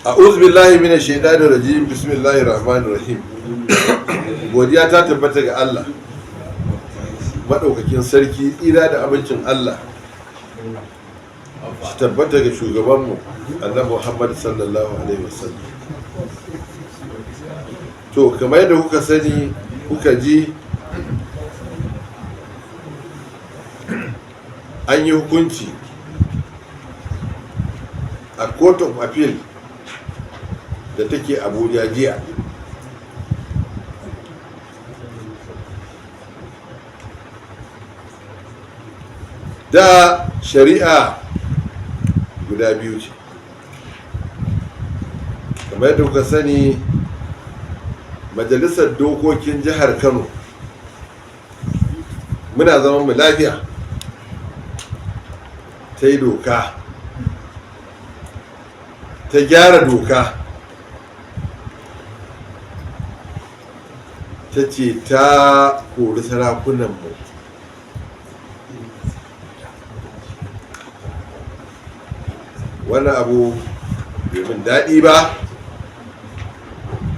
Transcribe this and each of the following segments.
A'udhu billahi minash shaitanir rajim. Bismillahir rahmanir rahim. Godiya ta tabbata ga Allah madaukakin sarki. Tsira da abincin Allah shi tabbata ga shugabanmu, Annabi Muhammad sallallahu alaihi wasallam. To, kamar yadda kuka sani, kuka ji, an yi hukunci a Court of Appeal da take Abuja jiya. Da shari'a guda biyu ce. Kamar yadda kuka sani, Majalisar Dokokin Jihar Kano, muna zaman mu lafiya, ta yi doka, ta gyara doka, ta ce ta kori sarakunanmu. Wannan abu bai min daɗi ba,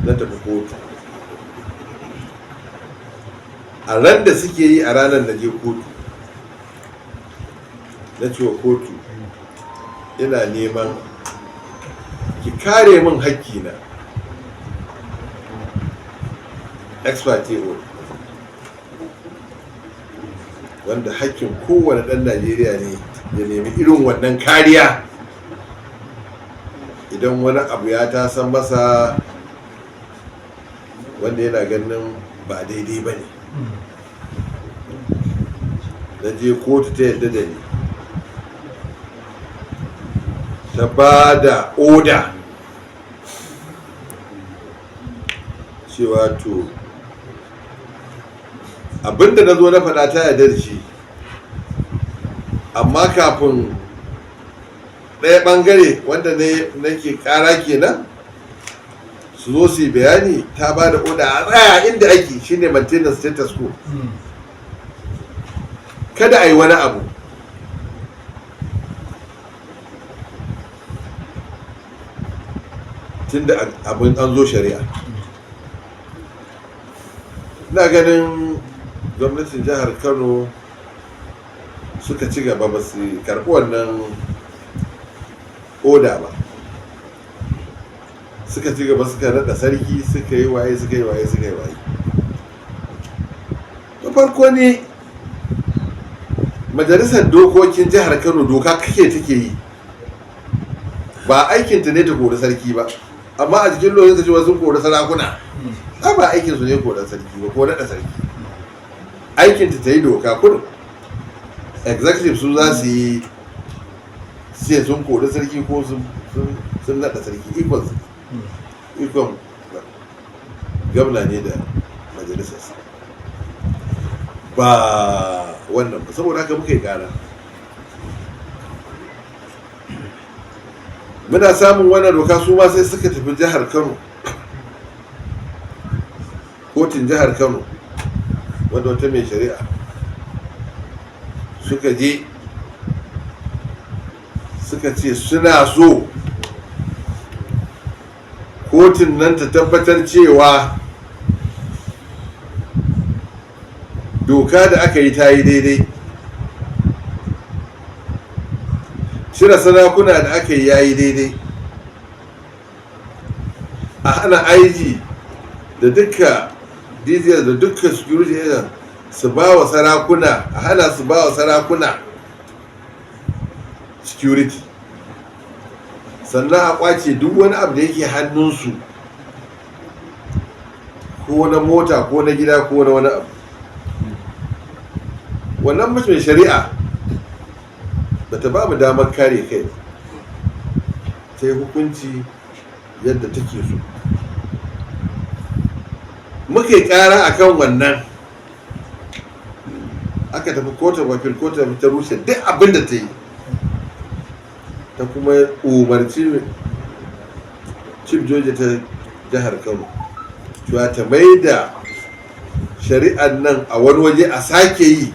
na tafi kotu. A ran da suke yi, a ranar na je kotu, na ce wa kotu ina neman ki kare min hakkina, ex parte order, wanda hakkin kowane ɗan Najeriya ne ya nemi irin wannan kariya idan wani abu ya tasan masa wanda yana ganin ba daidai ba ne. Na je kotu, ta yadda da ni, ta ba da oda cewa to, abinda na zo na faɗa ta yarda da shi, amma kafin ɗaya ɓangare wanda nake ƙara kenan su zo su yi bayani, ta ba da oda a tsaya inda ake, shine maintenance status quo, kada a yi wani abu. Tunda abin an zo shari'a, ina ganin gwamnatin Jihar Kano suka ci gaba, ba su karɓi wannan oda ba. Suka ci gaba, suka naɗa sarki, suka yi waye, suka yi waye, suka yi waye. Na farko ne, Majalisar Dokokin Jihar Kano doka kake take yi, ba aikinta ne ta kori sarki ba. Amma a cikin lokacin ta ce wasu kori sarakuna, a ba aikin su ne koran sarki ba ko naɗa sarki. Aikinta ta yi doka kudu. Executive su za su yi, sai sun kori sarki ko sun naɗa sarki, ikon gwamna ne da majalisarsa, ba wannan ba. Saboda haka muka yi kara. Muna samun wannan doka, su ma sai suka tafi Jihar Kano, kotun Jihar Kano, wanda wata mai shari'a, suka je suka ce suna so kotun nan ta tabbatar cewa doka da aka yi ta yi daidai, cire sarakuna da aka yi ya yi daidai, a hana IG da duka DJs da duka security agent su ba wa sarakuna, a hana su ba wa sarakuna security, sannan a kwace duk wani abu da yake hannunsu, ko na mota, ko na gida, ko na wani abu. Wannan mai shari'a ba ta ba mu damar kare kai, ta yi hukunci yadda take so. Muka yi kara akan wannan, aka tafi kotun appeal. Kotun ta rushe duk abin da ta yi, ta kuma umarci Chief Joji ta Jihar Kano cewa ta mai da shari'ar nan a wani waje a sake yi,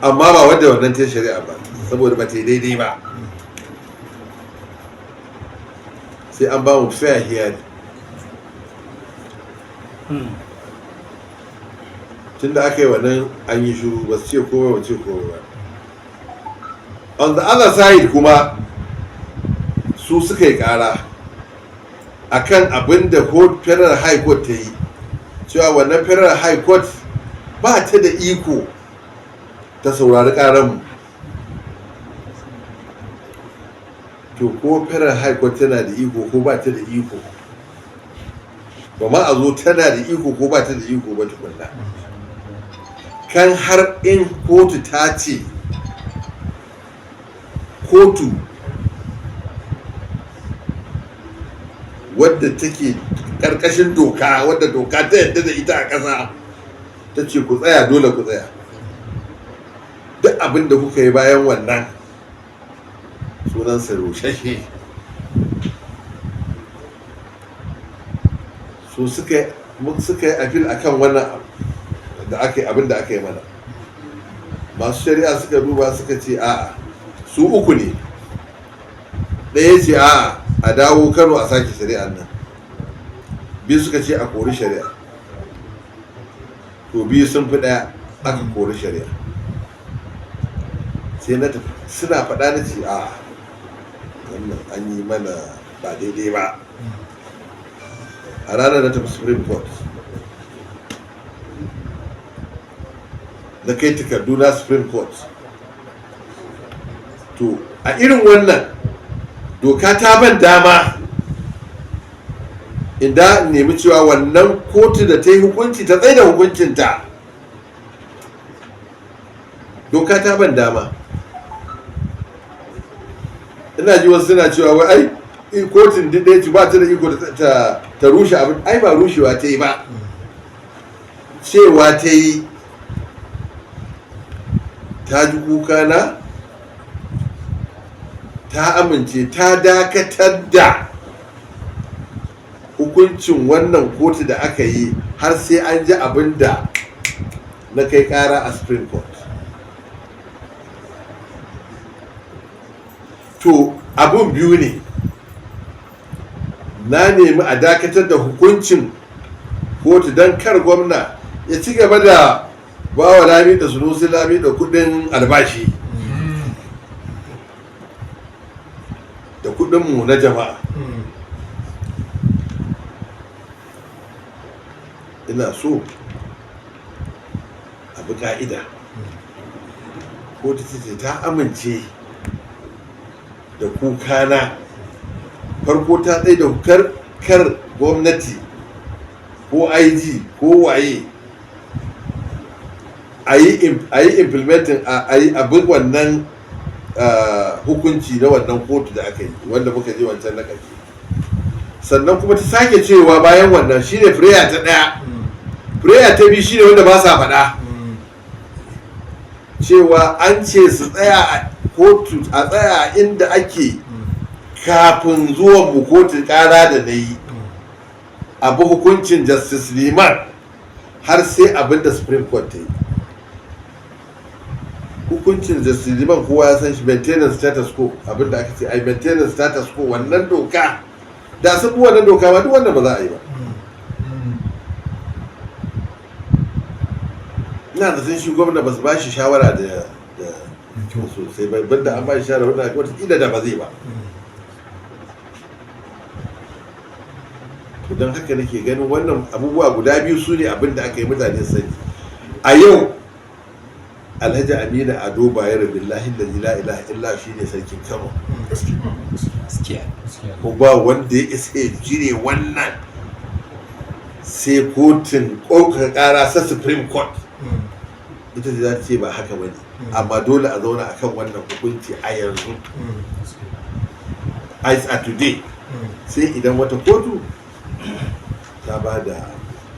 amma ba wadda wannan ta shari'a ba, saboda ba ta yi daidai ba. Sai an ba mu fair hearing. Tun da aka yi wannan, an yi shiru, ba su ce komai ba, ce komai ba. On the other side kuma, su suka yi kara akan abin da Federal High Court ta yi, cewa wannan Federal High Court ba ta da iko ta saurari karanmu. To, ko Federal High Court tana da iko ko ba ta da iko, ba ma a zo tana da iko ko ba ta da iko ba tukunna. Kan har in kotu ta ce, kotu wadda take ƙarƙashin doka, wadda doka ta yadda da ita a ƙasa, ta ce ku tsaya, dole ku tsaya. Duk abin da kuka yi bayan wannan sunansa rushashe. So suka yi appeal akan wannan da aka yi, abin da aka yi mana. Masu shari'a suka duba, suka ce a'a. Su uku ne. Ɗaya ce a'a, a dawo Kano a sake shari'ar nan. Biyu suka ce a kori shari'a. To, biyu sun fi ɗaya, aka kori shari'a. Sai na tafi, suna faɗa, na ce a'a, wannan an yi mana ba daidai ba. A ranar na tafi Supreme Court, na kai takardu na Supreme Court. To, a irin wannan doka ta ban dama inda in nemi cewa wannan kotu da ta yi hukunci ta tsaye da hukuncinta. Doka ta ban dama. Ina ji wasu suna cewa wai ai kotun duk ɗaya ce, ba ta da iko ta rushe abin. Ai ba rushewa ta yi ba, cewa ta yi ta ji kuka na, ta amince ta dakatar da hukuncin wannan kotu da aka yi har sai an ji abin da na kai kara a Supreme Court. To, abun biyu ne. Na nemi a dakatar da hukuncin kotu don kar gwamna ya ci gaba da bawa Lami da Sunusi Lami da kudin albashi da kudinmu na jama'a. Ina so a bi ka'ida. Kotu ta ce ta amince da kukana. Farko ta tsaye da kar gwamnati ko IG ko waye a yi implementing, a yi abin wannan hukunci na wannan kotu da aka yi, wanda muka je wancan na ƙarshe. Sannan kuma ta sake cewa bayan wannan, shine prayer ta ɗaya. Prayer ta biyu shine wanda ba sa faɗa, cewa an ce su tsaya a kotu, a tsaya inda ake kafin zuwan mu kotu ƙara da na yi, abu hukuncin Justice Liman har sai abin da Supreme Court ta yi. Hukuncin Justice Liman kowa ya san shi, maintenance status quo. Abin da aka ce ai maintenance status quo, wannan doka da sun bi wannan doka ba, duk wannan ba za a yi ba. Ina da sun shi gwamna ba su ba shi shawara da sosai ba. Banda an ba shi shawara, wanda wataƙila da ba zai ba. To, don haka nake ganin wannan abubuwa guda biyu su ne abin da aka yi mutane sani. A yau Alhaji Aminu Ado Bayero, billahi da la ilaha illa shi, ne sarkin Kano. Ko ba wanda ya isa ya cire wannan sai kotun ɗaukar ƙara sa Supreme Court. Ita ce za ta ce ba haka ba ne. Amma dole a zauna akan wannan hukunci a yanzu, as at today, sai idan wata kotu ta ba da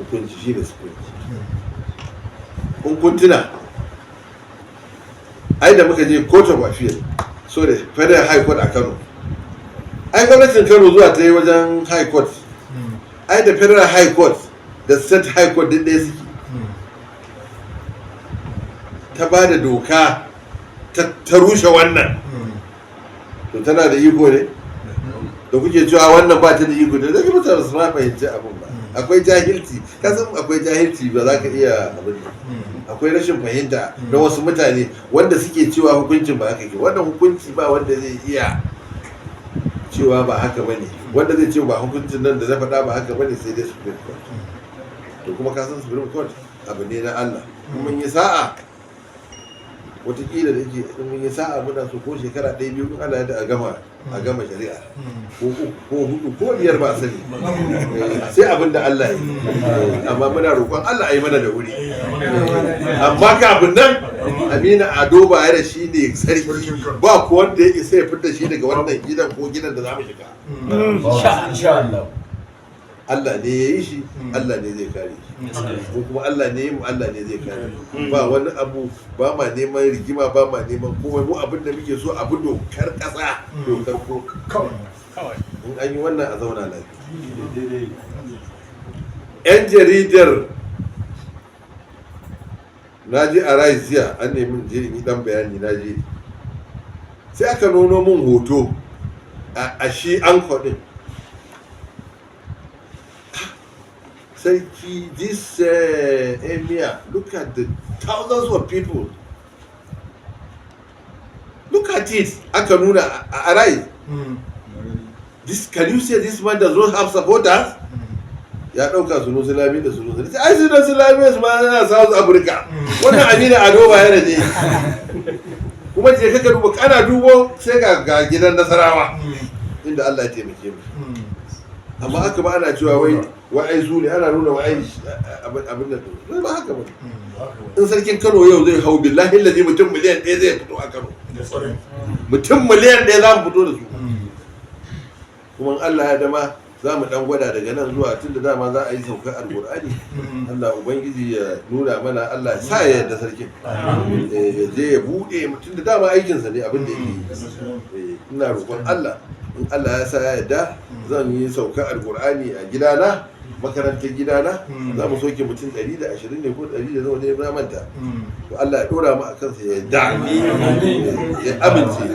hukunci, shi da Supreme. Kun tuna ai da muka je Court of Appeal, so da Federal High Court a Kano, ai gwamnatin Kano zuwa ta yi wajen High Court. Ai da Federal High Court da State High Court duk ɗaya suke. Ta ba da doka ta rushe wannan. To, tana da iko ne? Da kuke cewa wannan ba ta da iko, da zai mutane su ma fahimci abin ba. Akwai jahilci, ka san akwai jahilci, ba za ka iya abin nan. Akwai rashin fahimta na wasu mutane wanda suke cewa hukuncin ba haka ke. Wannan hukunci ba wanda zai iya cewa ba haka bane. Wanda zai ce ba hukuncin nan da na faɗa ba haka bane, sai dai Supreme Court. To kuma ka san Supreme Court abu ne na Allah. In mun yi sa'a, wataƙila da yake in mun yi sa'a, muna so ko shekara ɗaya biyu, in Allah ya da a gama shari'a, ko uku ko hudu ko biyar, ba a sani. Sai abin da Allah ya yi. Amma muna roƙon Allah a yi mana da wuri. Amma kafin nan, Aminu Ado Bayero shi ne sarki, ba ku wanda ya isa ya fitar shi daga wannan gidan ko gidan da za mu shiga. Insha Allah. Allah ne ya yi shi, Allah ne zai kare shi. Ko kuma Allah ne ya yi mu, Allah ne zai kare mu. Ba wani abu, ba ma neman rigima, ba ma neman komai. Mu abin da muke so, abu dokar ƙasa, dokar ko in an yi wannan, a zauna lafiya. Yan jaridar, na je a Arise jiya, an nemi in je in yi dan bayani. Na je, sai aka nuno min hoto a shi anchor din. Sarki, this emir, look at the thousands of people, look at it. Aka nuna a Arise. This, can you say this man does not have supporters? Ya ɗauka Sunusi Lami da Sunusi. Ai Sunusi Lami su ma yana South Africa. Wannan Aminu Ado Bayero ne. Kuma je kaka duba, kana dubo sai ga gidan Nasarawa inda Allah ya taimake mu. Amma haka ba ana cewa wai ai su ne, ana nuna wai ai abin da ba haka ba. In sarkin Kano yau zai hau, billahi lazi mutum miliyan 1 zai fito a Kano. Mutum miliyan 1 za mu fito da su. Kuma in Allah ya dama, za mu dan gwada daga nan zuwa, tun da dama za a yi saukar Alkur'ani. Allah Ubangiji ya nuna mana, Allah ya sa ya yarda sarkin. Ya je ya bude, mutum da dama aikinsa ne abin da yake yi. Ina roƙon Allah, in Allah ya sa ya yarda, zan yi saukar Alkur'ani a gidana, makarantar gidana. Za mu soke mutum 120 ne ko 100 da nawa ne, na manta. To Allah ya dora mu a kansa, ya yarda, ya amince.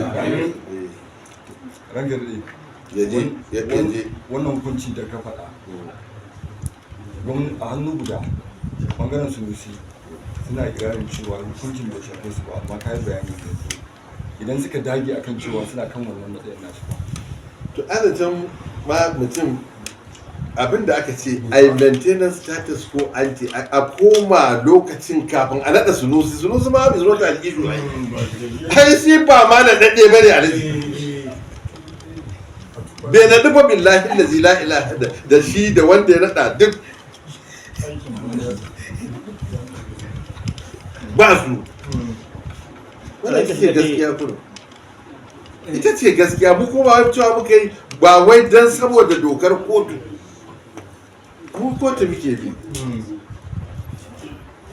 Rangar dai. Ya je ya je. Wannan hukunci da ka faɗa, a hannu guda bangaren Sunusi suna ikirarin cewa hukuncin bai shafe su ba, amma ka yi bayani yanzu, idan suka dage akan cewa suna kan wannan matsayin nasu ba? To azancan ma mutum, abin da aka ce ai maintenance status quo ante, a koma lokacin kafin a naɗa Sunusi. Sunusi ma is not an issue. Ai shi ba ma na daɗe bane a bai naɗu ba. Billahi allazi la ilaha da shi da wanda ya naɗa duk ba su. Wannan ita ce gaskiya kurum, ita ce gaskiya. Mu kuma wai cewa muka yi ba wai dan saboda dokar kotu, mu kotu muke bi.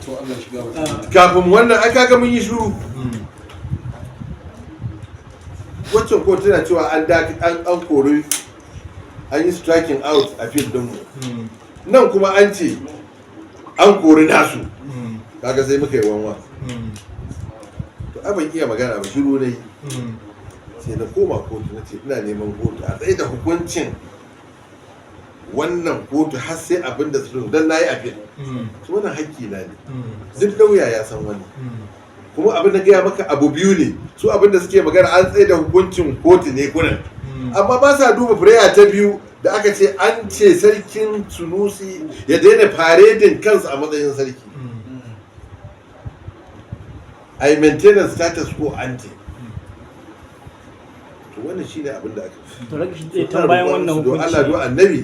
To Allah shiga wata. Kafin wannan ai kaga mun yi shiru. Waccan kotu tana cewa an da an kori, an yi striking out appeal din mu. Nan kuma an ce an kori nasu. Kaga sai muka yi wanwa. To ai ban iya magana ba, shiru ne. Sai na koma kotu, na ce ina neman kotu a tsaye da hukuncin wannan kotu har sai abin da su dan na yi appeal. Su wannan hakki na ne, duk lauya ya san wannan. Kuma abin da gaya maka abu biyu ne. Su abin da suke magana, an tsaye da hukuncin kotu ne kunan, amma ba sa duba prayer ta biyu da aka ce an ce sarkin Sunusi ya daina parading kansa a matsayin sarki, ai maintenance status quo ante. To wannan shine abin da aka To rage shi tun bayan wannan don Allah, hukunci. do annabi,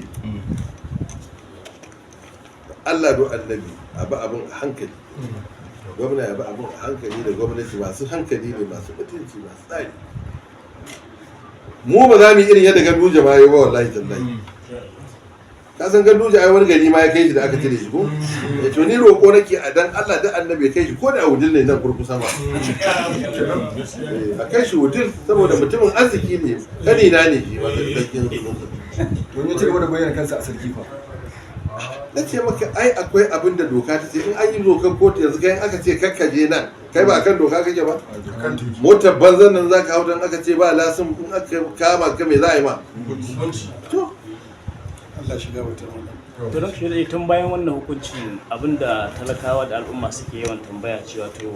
Allah do annabi, abu abin a hankali. Gwamna ya bi abin a hankali, da gwamnati masu hankali ne, masu mutunci, masu tsari. Mu ba za mu yi irin yadda Ganduje ma ya yi ba, wallahi tallahi. Ka san Ganduje ai wani gari ma ya kai shi da aka cire shi ko. To ni roƙo nake a dan Allah da annabi ya kai shi ko da Wudil ne nan kurkusa ma. A kai shi Wudil, saboda mutumin arziki ne, kanina ne shi wanda sarkin Don ya ci gaba da bayyana kansa a sarki fa? Na ce maka ai akwai abin da doka ta ce in an yi dokar kotu yanzu kai in aka ce kakkaje nan, kai ba akan doka kake ba. Kan teku. Motar banzan nan zaka hau, dan aka ce ba lasin, in aka kama ka me za a yi ma? To. Allah shiga wata wannan. To don shi dai tun bayan wannan hukuncin, abinda talakawa da al'umma suke yawan tambaya cewa to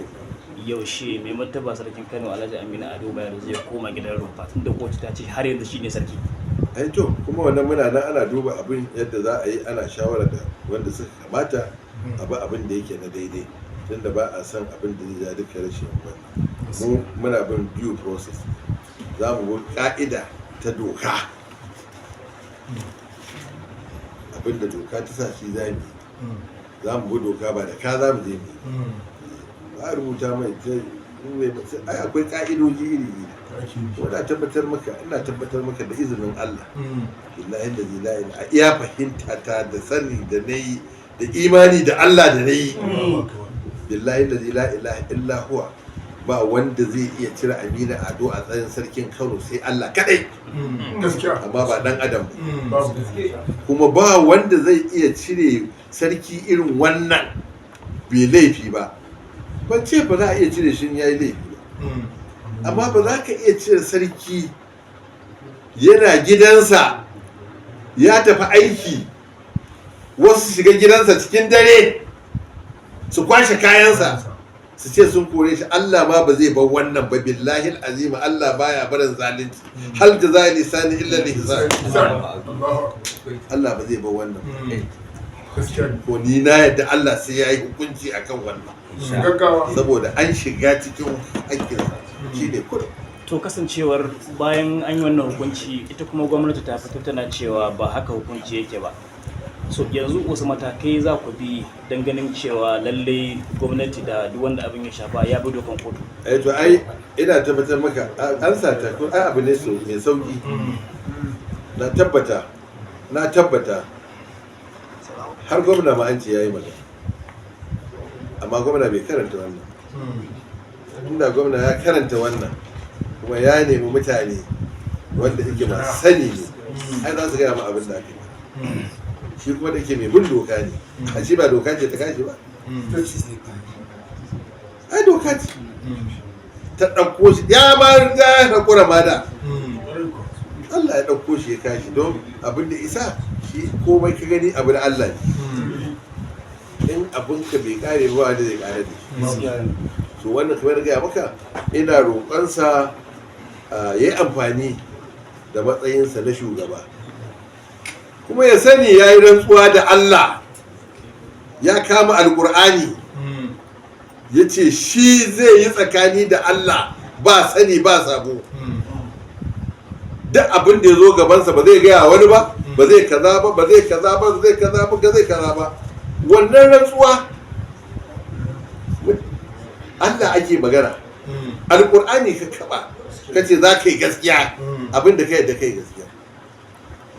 yaushe mai martaba sarkin Kano Alhaji Aminu Ado Bayero zai koma gidan rumfa, tunda kotu ta ce har yanzu shine sarki? Ai to, kuma wannan muna nan ana duba abin yadda za a yi, ana shawara da wanda suka kamata a bi abin da yake na daidai, tunda ba a san abin da zai ja duka rashin wannan. Mu muna bin due process, za mu bi ka'ida ta doka. Abin da doka ta sa shi za mu yi, za mu bi doka, ba da ka za mu je mu yi ba. A rubuta mai ai akwai ka'idoji iri iri. Ina tabbatar maka, ina tabbatar maka da izinin Allah, billahi da la ilaha, iya fahimta ta da sani da nayi da imani da Allah da nayi, billahi da la ilaha illa huwa, ba wanda zai iya cire Aminu Ado a tsayin sarkin Kano sai Allah kadai. Gaskiya. Amma ba dan adam ba. Babu. Kuma ba wanda zai iya cire sarki irin wannan bai laifi ba. Ban ce ba za a iya cire shi in yayi laifi ba, amma ba za ka iya cire sarki yana gidansa, ya tafi aiki, wasu shiga gidansa cikin dare su kwashe kayansa su ce sun kore shi. Allah ma ba zai bar wannan ba. Billahi azima, Allah baya barin zalunci. Hal jaza'il ihsani illa al-ihsan. Allahu akbar. Allah ba zai bar wannan ba. Gaskiya ne. Ko ni na yadda Allah sai ya yi hukunci akan wannan. Gaggawa. Saboda an shiga cikin haƙƙinsa shi ne kudu. To, kasancewar bayan an yi wannan hukunci, ita kuma gwamnati ta fito tana cewa ba haka hukunci yake ba, so yanzu wasu matakai za ku bi don ganin cewa lalle gwamnati da duk wanda abin ya shafa ya bi dokan kotu? Eh, to ai ina tabbatar maka an sata ko ai abu ne so mai sauki. Na tabbata, na tabbata har gwamna ma an ce yayi magana, amma gwamna bai karanta wannan. Inda gwamna ya karanta wannan kuma ya nemi mutane wanda yake masu sani ne, ai za su gaya ma abin da aka yi. Shi kuma da ke mai bin doka ne, a shi ba doka ce ta kashi ba. Ai doka ce ta ɗauko shi, ya ma riga ya haƙura ma da Allah ya ɗauko shi ya kashi, don abin da isa shi komai ka gani abu da Allah ne. In abin ka bai kare ba, wanda zai kare da shi. So wannan kamar gaya maka, ina roƙonsa ya yi amfani da matsayinsa na shugaba, kuma ya sani ya yi rantsuwa da Allah, ya kama alƙur'ani, ya ce shi zai yi tsakani da Allah, ba sani ba sabo, duk abin da ya zo gabansa ba zai gaya wani ba, ba zai kaza ba, ba zai kaza ba, ba zai kaza ba, ba zai kaza ba. Wannan rantsuwa, Allah ake magana, alƙur'ani ka kaba, ka ce za ka yi gaskiya, abin da ka yadda ka yi gaskiya.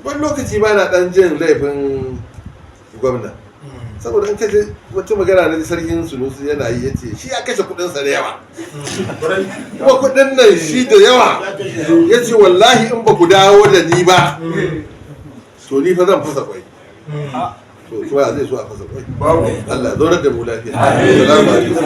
Wani lokaci ba na ɗan jin laifin gwamna, saboda in kaje wata magana na sarkin Sunusi yana yi, yace shi ya kashe kuɗinsa da yawa, kuma kuɗin nan shi da yawa, yace wallahi in ba ku dawo da ni ba, to ni fa zan fasa kwai. To kuma zai so a fasa kwai? Babu. Allah ya zaunar da mu lafiya. Salamu alaikum.